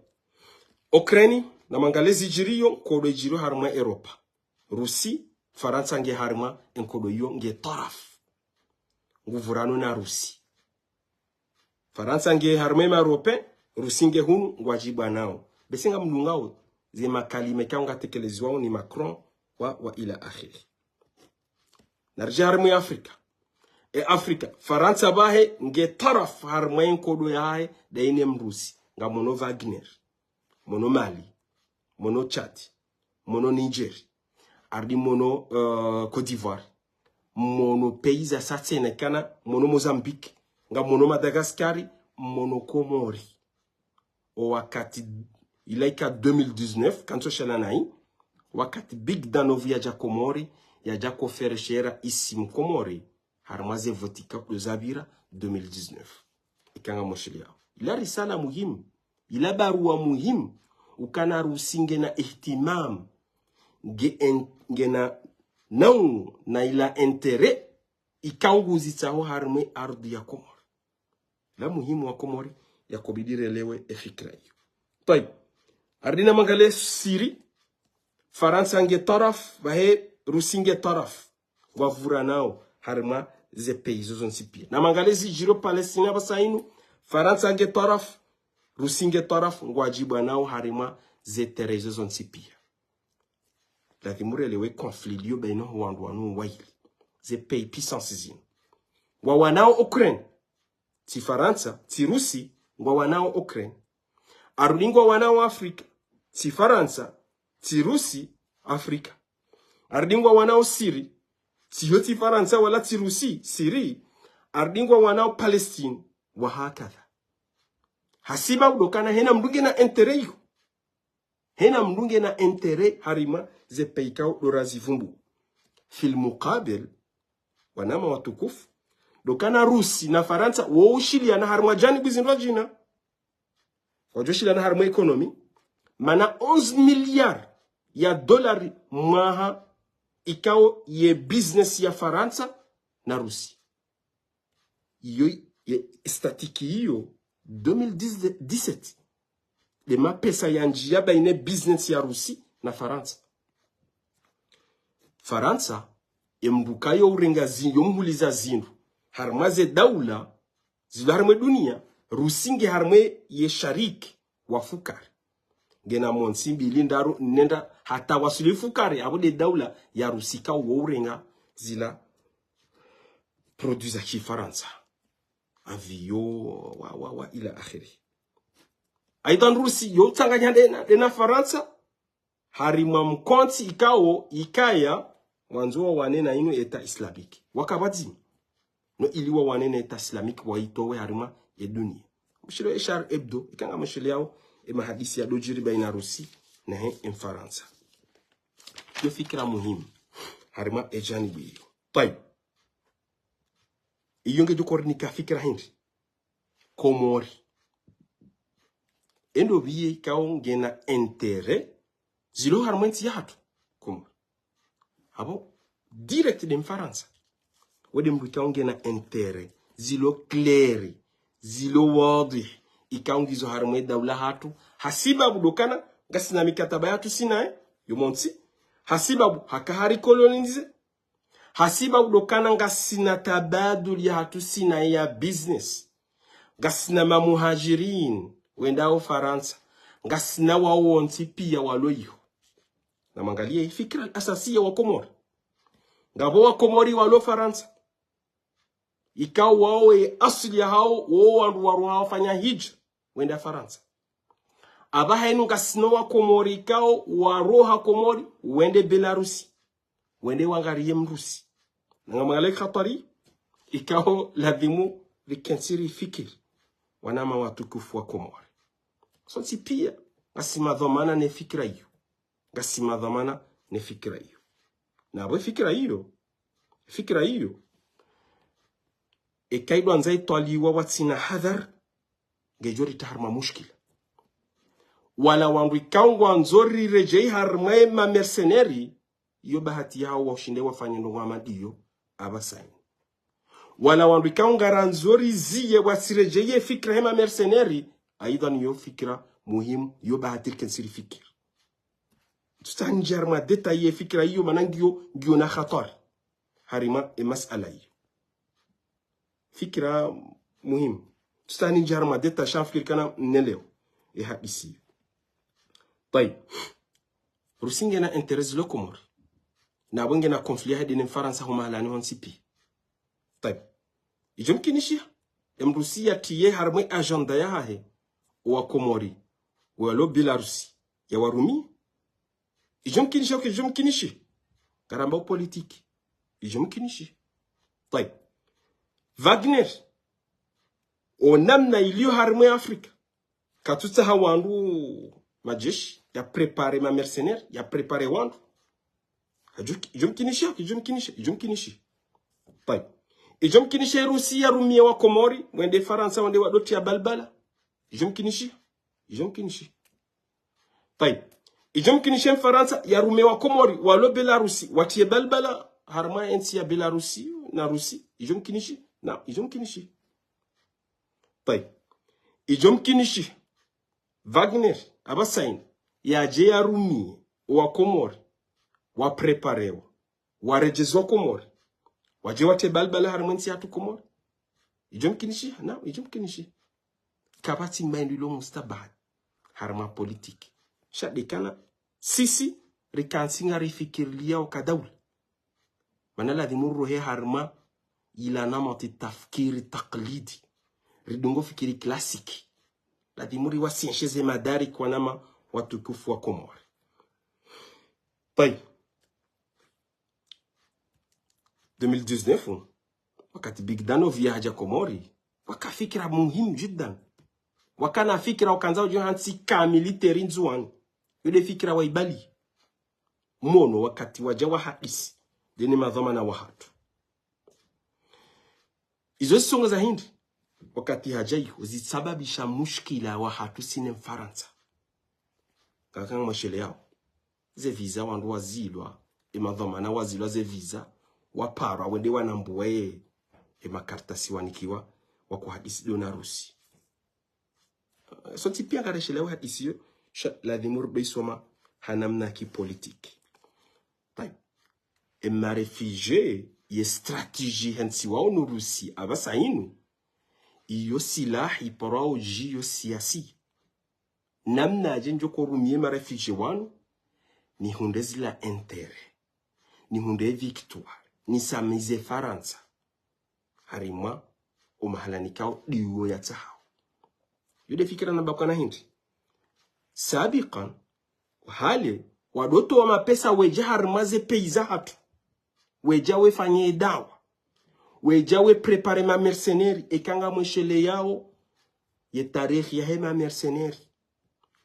Ukraine, namangaliye zidjiriyo, nkodo idjiriyo harimwa Europa. Rusi, Farantsa nge harimwa, enkodo iyo nge taraf. Nguvurano na Rusi. Farantsa nge harimwa ema Européen, Rusi nge hunu, ngwadjibwanao. Bese ngamdungao, ze makalima ikao ngatekeleziwao ni Macron, wa, wa ila akhiri. Naridje harimwa Afrika. E Afrika, Farantsa pvahe nge taraf harimwa enkodo yahahe, daine Mrusi, ngamono Wagner, mono Mali, mono Tchad, mono Niger, ardi mono, euh, Côte d'Ivoire, mono pays za satsena kana, mono Mozambique, ngamono Madagascar, mono Komori. O wakati ila ika deux mille dix-neuf, kantso shala nayi, wakati Big Dan Ovu yadja Komori, yadja kofereshera isi Mkomori, harimwa ze voti ikao zapvira deux mille dix-neuf. Ika ngamoshiliyao. Ila risala muhimu, ila baruwa muhimu, ukana Rusi ngena ihtimam, nge en-, ngena naunu na ila intérêt, ikao nguzitsaho harimwe ardhi ya Komori. La muhimu wa Komori, yakobidi relewe e fikira iyo. Tayib. Ardi namangaliye Siri, Farantsa nge taraf, pvahe Rusi nge taraf. Ngwavuranao harimwa ze pays zo zontsi pia. Namangaliye zidjiriyo Palestina pvasa inu, Farantsa nge taraf, Rusi nge taraf, ngwadjibwanao harimwa ze terrain zo zontsi pia. Ladhimu relewe conflit liyo baina ho wandru wanu wayili. Ze pays puissance zinu. Ngwawanao Ukraine, tsi Farantsa, tsi Rusi, ngwawanao Ukraine. Arudi ngwawanao Afrika, tsi Farantsa, tsi Rusi, Afrika. Arudi ngwawanao Siri, tsiho tsi Farantsa wala tsi Rusi, Siri. Arudi ngwawanao Palestine, wa hakadha. Hasibabu ndo kana hena mndru ngena intérêt iyo. Hena mndru ngena intérêt harimwa ze pays ikao ndo razivumbu. Fil muqabil, wananya watukufu, ndo kana Rusi na Farantsa, wo ushiliana harimwa janibu zindrwadjina. Wadjo shiliana harimwa économie. Mana onze milliards ya dollars mwaha ikao ye business ya Farantsa na Rusi. Iyo, ye statiki iyo, deux mille dix-sept. Nde mapesa yandjiya baina business ya Rusi na Farantsa. Farantsa, ye mndru ikao urenga zi-, yo mhuliza zindru harimwa ze daula zilo harimwa dunia, Rusi nge harimwa ye shariki wa fukari. Ngena montsi, mbili, ndraru, nne, nda, hata wasuli fukari, apvo nde daula ya Rusi ikao wo urenga zila produits za Kifarantsa. Avion, wa, wa, wa, ila akhiri. Aidhan Rusi, yo utsanganya ndena, ndena Farantsa, harimwa mkontsi ikao, ikaya, wandzo wawane na inu État islamique. Wakapvatsi. No ili wawane na État islamique waitowe harimwa ye dunia. Mshilo e Charlie Hebdo, ika ngamoshiliyao, e mahadisi yadodjiri baina Rusi, na he, e Mfarantsa. Yo fikira muhimu. Harimwa e janibu iyo. Tayib. Iyo ngedjo korinika fikira hindri. Komori. Endo pviye ikao ngena intérêt, zilo harimwa entsi yahatru. Komori. Apvo, direct nde Mfarantsa. Wende mndru ikao ngena intérêt, zilo clair, zilo wadhih, ikao ngizo harimwa e daula yahatru. Hasibabu ndo kana, ngasina mikataba yahatru sinaye, yo montsi. Hasibabu, haka hari colonisé. Hasibabu ndo kana ngasina tabadul yahatru sinaye ya business. Ngasina mamuhajirin, wendao Farantsa. Ngasina wao wontsi pia walo iho. Namangaliye fikira asasiya wa Komori. Ngapvo wa Komori walo Farantsa. Ikao wao ye asili yahao, wo wandru waroha wafanya hijra, wenda Farantsa. Apvaha inu ngasina wa Komori ikao waroha Komori, wende Belarusi. Wende wangariye Mrusi. Na ngamwangaliye khatwari, ikao ladhimu rikentsi rifikiri. wanama watukufu wa Komori. Sontsi pia, ngasi madhwamana ne fikira iyo. Ngasi madhwamana ne fikira iyo. Na pvo fikira iyo, fikira iyo, eka idjwandza itwaliwa watsina hadhar, ngedjo ritiya harumwa mushkila. Wala wandru ikao ngwandzo riredjei harumwa ema mercenaires, iyo bahati yawo washinde wafanye ndrongoo hama ndiyo apvasa inu. Wala wandru ikao ngarandzo riziye wasiredjeye fikira hema mercenaires, aidha niyo fikira muhimu, iyo bahati rikentsi rifikiri. Tsutsaha nidje harumwa détail ye fikira iyo, mana ngiyo, ngiyo na khatwari harumwa e masala iyo. Fikira muhimu. Tsutsaha nidje harumwa détail, sha ngamfikiri kana mnelewa e hadisi iyo. Tayib. Russie ngena intérêt zilo Komori. Na pvo ngena conflit yahe ne Mfarantsa ho mahalani hontsi pia. Tayib. Idjo mkinishiha. Emrusi yatiye harumwa e agenda yahahe owa Komori, walo Belarusi, yawarumiye. Idjo mkinishiha, idjo mkinishiha. Ngaramba o politique. Idjo mkinishiha. Tayib. Wagner, o namna iliyo harumwa Afrika, katsutsaha wandru majeshi, ya préparer ma mercenaires, ya préparer wandru. Idjo, idjo mkinishiha, idjo mkinishiha, idjo mkinishiha. Tayib. Idjo mkinishiha Russie yarumiye wa Komori, wende Farantsa, wende wadotiya balbala. Idjo mkinishiha, idjo mkinishiha. Tayib. Idjo mkinishiha Mfarantsa yarumiye wa Komori, walo Belarusi, watiye balbala harumwa entsi ya Belarusi na Russie. Idjo mkinishiha, na, idjo mkinishiha. Tayib. Idjo mkinishiha Wagner, apvasa inu, yadje yarumiye owa Komori, wa préparewa, waredjezwa Komori, wadje watiye balbala harumwa entsi yahatru Komori. Idjo mkinishiha, na, idjo mkinishiha. Kapvatsi mba hindru ilo mustabahali harumwa politique. Sha ndekana sisi rikantsi ngarifikiriliyawo ka daula. Mana ladhimu rirohe harumwa ila namati tafkiri taklidi. Ridungo fikiri classique. Ladhimu riwasiensheze madarik wanama watukufu wa Komori. Tayib. Deux mille dix-neuf, wakati Bogdanov yahadja Komori, waka fikira muhimu jiddan. Wakana fikira wakandza udjo hantsi ka militaire Ndzuwani. Yo nde fikira waibali. Mwono wakati wadja wahadisi, ndene madhwamana wahatru. Izo zisonga za hindri, wakati hadja iho, zisababisha mushkila wahatru sisi ne Mfarantsa. Kaka ngamwesheleyawo. Ze visa wandru wazilwa, e madhwamana wazilwa ze visa, waparwa, wende wanambuwa e, e makartasi wanikiwa, wakohadisi ndo na Russie. Sontsi pia ngaresheleyawo hadisi iyo, sha ladhimu rudo isoma ha namna ki politique. Tayib. E ma réfugiés, ye stratégie hentsi wawo no Russie apvasa inu, iyo silaha iparwawo dji yo siyasi. Namnadje ndjo korumiye ma réfugiés wanu, nihundre zila intérêt, nihundre victoire, nisamize Farantsa harumwa o mahala nikao ndiyo yatsahawo. Yo nde fikira namba kana hindri. Sabikan, hale, wadotowa mapesa wedja harumwa ze pays zahatru. Wedja wefanye dawa. Wedja we préparer ma mercenaires, eka ngamwesheleyawo ye tarehi yahe ma mercenaires.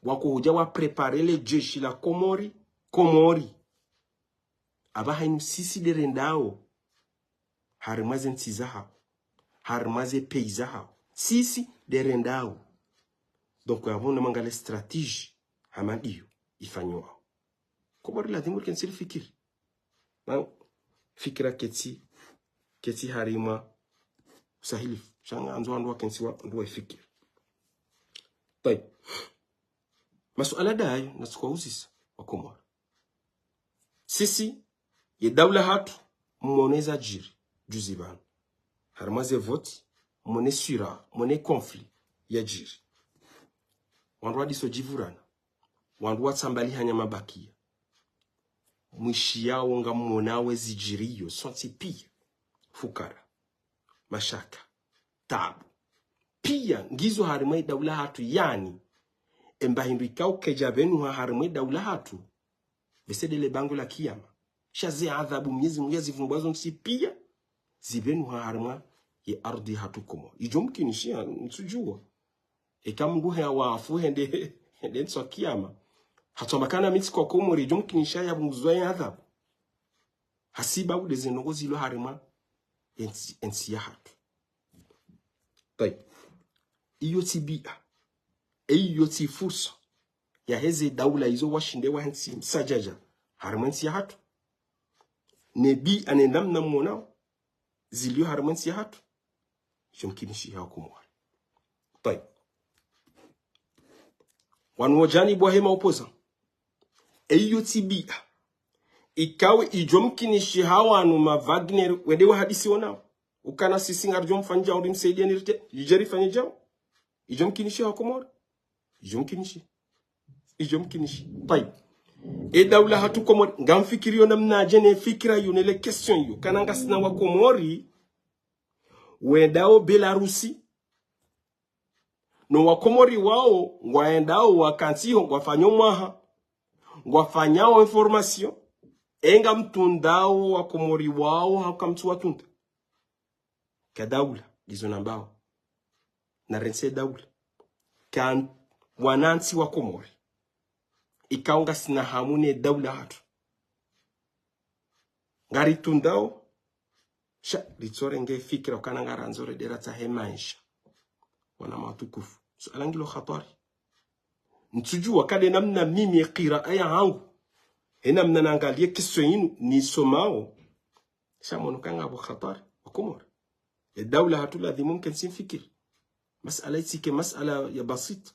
Wakohudja wa préparer le jeshi la Komori, Komori. Apvaha inu sisi nde rendawo harumwa ze ntsi zahawo, harumwa ze pays zahawo. Sisi nde rendawo. Donc, apvo namangaliye stratégie hama ndiyo ifanyiwawo. Komori ladhimu rikentsi rifikiri. Na fikira ketsi, ketsi harumwa usahilifu. Sha ngandzo wandru wakentsi wa, wandru waifikiri. Tayib. Masuala ndayo, natsuka uzisa wa Komori. Sisi, ye daula hatru, mwone zadjiri, juzi pvanu. Harumwa ze voti, mwone sura, mwone conflit, yadjiri. Wandru wadiso djivurana. Wandru watsambalihanya mabakiya. Mwishiyawo ngamwonawo ezidjiriyo, sontsi pia. Fukara. Mashaka. Tabu. Pia, ngizo harumwa e daula hatru, yaani. Emba hindru ikao kedja pvenuha harumwa e daula hatru. Pvese ndele bango la kiyama. Sha ze adhabu Mwenyezi Mungu yazivumbwa zontsi pia, zipvenuha harumwa ye ardhwi hatru Komori. Idjo mkinishiha, ntsudjuwa. Eka mndru he wafu hende, hende ntsu ya kiyama. Hatsamba kana mi tsi kwa Komori, idjo mkinishiha yapvunguzwa ye adhabu. Hasibabu ndeze ndrongoo zilo harimwa entsi, entsi yahatru. Tayib. Iyo tsi bia. Iyo tsi fursa. Yaheze daula izo washinde wahentsi msadjadja. Harimwa entsi yahatru. Ne bia ne namna mwonao zilio harimwa entsi yahatru. Idjo mkinishiha Wakomori. Tayib. Wanu wo janibu wahe ma opposants. Eyo tsi bia. Ikao idjo mkinishiha wanu ma Wagner wende wahadisi wonao. Ukana sisi ngaridjo mfanya djao uri msaidia ni rite, idje rifanye djao. Idjo mkinishiha Wakomori. Idjo mkinishi. Idjo mkinishi. Tayib. E daula hatru Komori, ngamfikiriyo namnadje ne fikira yo ne le question yo. Kana ngasina Wakomori wendao Belarusi. No Wakomori wao, ngwaendao wakantsi ho, ngwafanyao mwaha. Ngwafanyao formation. E ngamtrundao Wakomori wao, hauka mtsu watrunda. Ka daula, ndizo nambao. Narentsi daula. Ka wanantsi Wakomori. Ikao ngasina hamu ne daula hatru. Ngaritrundao, sha, ritsorenge fikira ukana ngarandzo redera tsahe maesha. Wana matukufu. Suala ngilo hatwari. Ntsudjuwa kade namna mimi ye kiraa yahangu. He namna nangalie kiswa inu nisomao. Sha mono ka ngapvo hatwari, Wakomori. E daula hatru ladhimu mkentsi mfikiri. Masala itsike masala ya basit.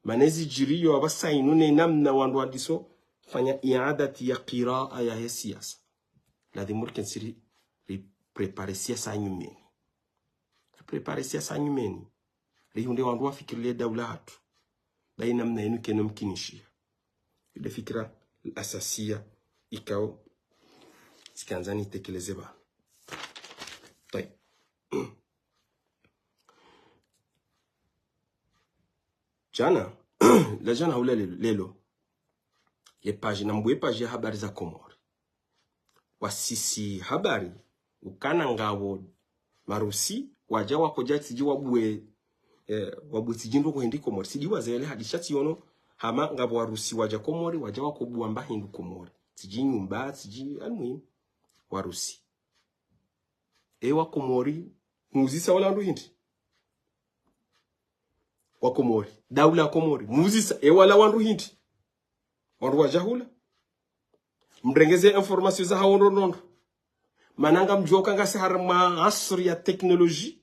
Mana ezi djiriyo apvasa inu ne namna wandru wandiso fanya iadati ya kiraa yahe siasa. Ladhimu rikentsi ri, ri prépare siasa nyumeni. Ri prépare siasa nyumeni. Rihundre wandru wafikiri le daula hatru. Bayi namna inu kayino mkinishiha. Ile fikira asasiya ikao tsikandza nitekeleze pvanu. Tayib. Jana, la jana hula lelo, lelo. Ye page, nambuwe page ya habari za Komori. Wasisi habari, ukana ngapvo Marusi, wadja wakodja tsidji wabuwe, eh, wabuwe tsidji ndrongoo hindri Komori. Tsidji wazele hadisi tsiono, hama ngapvo Warusi wadja Komori, wadja wakobuwa mba hindru Komori. Tsidji nyumba, tsidji almuhimu. Warusi. E Wakomori, muzisa wala wandru hindri. Wakomori. Daula ya Komori. Muzisa, e wala wandru hindri. Wandru wadja hula. Mrengeze information zahawo ndro ndro ndro. Mana ngamdjuwa uka ngasi harimwa asri ya technologie.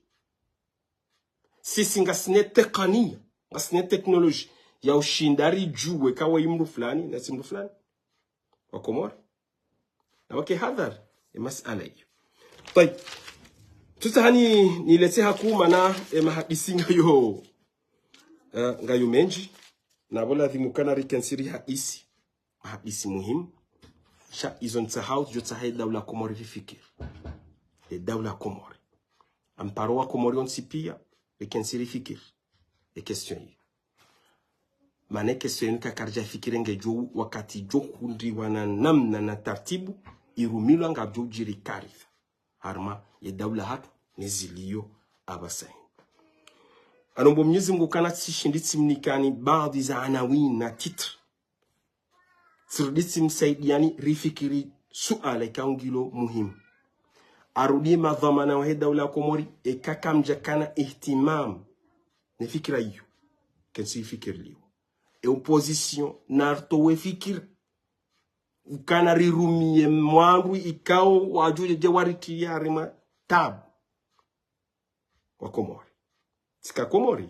Sisi ngasina tekniya. Ngasina technologie. Ya ushinda ridjuwe ka wayi mndru fulani, na tsi mndru fulani. Wakomori. Na wake hadhari, e masala iyo. Tayib. Tsutsaha ni, niletse hakuu mana, e mahadisi ngayo, eh, ngayo mendji. Na pvo ladhimu kana rikentsi rihadisi. Mahadisi muhimu. Sha izo ntsahao, djo tsaha e daula Komori rifikiri. E daula Komori. Amparo Wakomori wontsi piya, rikentsi rifikiri. E question iyo. Mana e question inu ka karidja fikiri ngedjo wakati djo hundriwa na namna na tartibu, irumilwa ngapvo djiri karitha. Harimwa ye daula hatru ne zilio apvasa inu. Anombo Mnyezi Mngu kana tsishindi tsimnikani baadhi za anawin na titre. Tsirudi tsimsaidiyani rifikiri suala ikao ngilo muhimu. Arudi madhwamana wahe daula ya Komori, eka kamdja kana ihtimam. Ne fikira iyo. Kentsi ifikiriliwa. E opposition, nartowe fikira. Ukana rirumiye mwandru ikao wadjo dje waritiya harimwa tabu. Wakomori. Tsika Komori.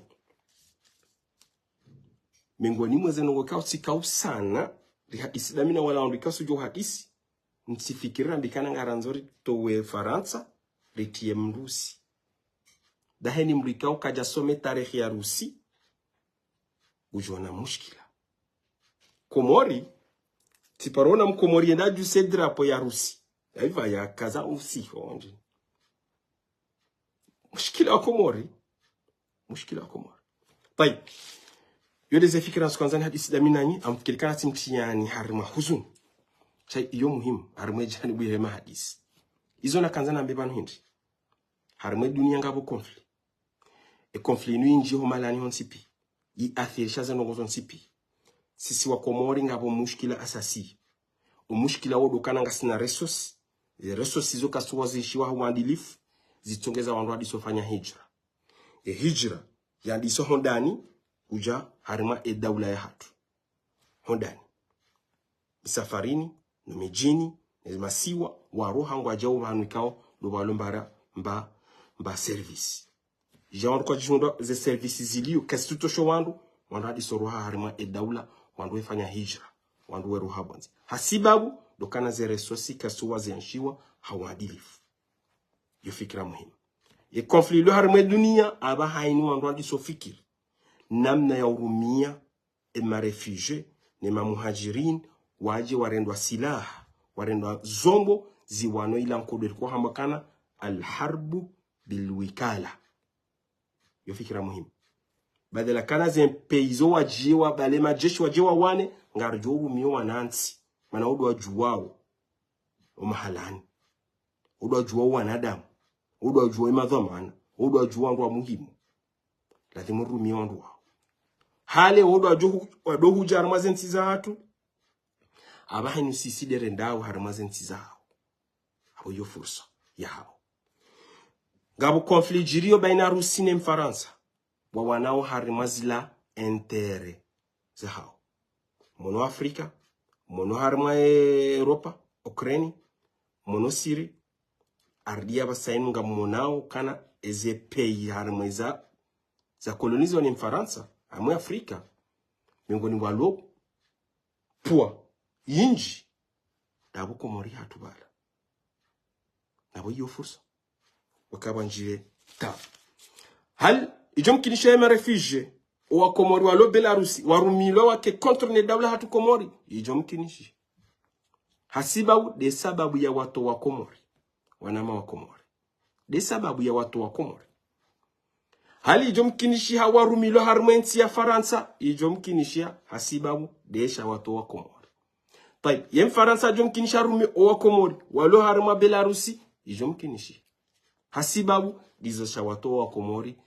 Mengoni mweze ndrongoo ikao tsikao sana, rihadisi dami na wala wandru ikao tsudjo hadisi, ntsifikiri rambikana ngarandzo ritowe Farantsa, ritiye Mrusi. Daheni mndru ikao kadja some tarehi ya Rusi, udjona mushkila. Komori, tsiparona Mkomori yenda djuse drapo ya Rusi. Yaiva ya kaza usi honje. Mushkila wa Komori. Mushkila wa Komori. Tayib. Yo ndeze fikira ntsukandza nihadisi dami nanyi, amfikiri kana tsimtiyani harimwa huzuni. Sha iyo muhimu, harimwa e janibu yahe mahadisi. Izo nakandza nambe pvanu hindri. Harimwa e duniya ngapvo conflit. Conflit inu indji ho malani hontsi pi. Iathirisha ze ndrongoo zontsi pi. Sisi wa Komori ngapvo mushkila asasi. O mushkila wo ndo ukana ngasina ressources. Ze ressources zo kazitsuwaziishiwa ha uadilifu, zitsongeza wandru wadiso fanya hijra. E hijra, yandiso hondani, uja harimwa e daula yahatru. Hondani. Misafarini, no midjini, ne masiwa, waroha ngwadjao pvanu ikao, ndo pvalo mbara, mba, mba service. Ija wandru kwadjishindra ze service zilio, kazitsutosha wandru, wandru wadiso roha harimwa e daula, wandru wefanya hijra, wandru weroha pvondze. Hasibabu, ndo ukana ze ressources kazitsuwaziishiwa ha uadilifu. Yo fikira muhimu. E conflit ilo harimwa e dunia, apvaha inu wandru wadiso fikiri. Namna ya urumia, e ma réfugiés, ne ma muhajirin, waje warendwa silaha, warendwa zombo, ziwano ila nkodo ilikuwa hamba ukana, al-harbu bil-wikala. Yo fikira muhimu. Badala ukana ze pays zo waje wa, bale majeshi waje wawane, ngaridjo urumia wanantsi. Mana wo ndo wajuwao o mahalani. Wo ndo wajuwao wanadamu. Wo ndo wajuwao e madhwamana. Wo ndo wajuwao wandru wa muhimu. Lazimu urumie wandru wao. Hale wo ndo wajo hu-, wado huja harimwa ze ntsi zahatru. Apvaha inu sisi ndo rendao harimwa ze ntsi zahao. Apvo iyo fursa yahao. Ngapvo conflit ijiriyo baina Rusi ne Mfarantsa. Wawanao harimwa zila intérêt zahao. Mono Afrika, mono harimwa Europa, Ukraine, mono Syrie, ardia pvasa inu ngamonao ukana eze pays harimwa eza, za kolonizwa ni Mfarantsa, harimwa Afrika, miongoni mwalo pvwa indji, ndapvo Komori hatru pvala. Napvo iyo fursa. Wakapvandjie ta. Hali, ijo mkinisha ye ma réfugiés, owa Komori walo Belarusi, warumilwa wake contre ne daula hatru Komori. Ijo mkinishi. Hasibabu, nde sababu ya watowa Komori. Wanama wa Komori. Nde sababu ya watowa Komori. Hali ijo mkinishiha warumilwa harimwa entsi ya Farantsa, ijo mkinishiha hasibabu ndesha watowa Komori. Tayib, ye Mfarantsa ijo mkinishiha harumi owa Komori, walo harimwa Belarusi, ijo mkinishiha. Hasibabu ndizo sha watowa Komori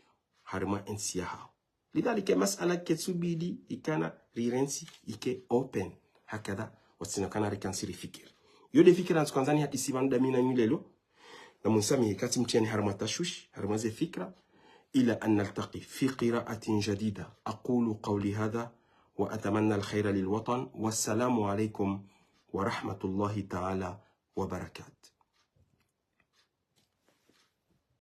harimwa entsi yahao. Lidhalika masala ketsubidi ikana rirentsi ike open. Hakadha, watsina kana rikantsi rifikiri. Yo nde fikira ntsu kwandzani hadisi pvanu ndami nanyu leo. Na munsamihi kati mtiani harimwa tashwishi, harimwa ze fikira. إلى أن نلتقي في قراءة جديدة. أقول قولي هذا وأتمنى الخير للوطن. والسلام عليكم ورحمة الله تعالى وبركاته.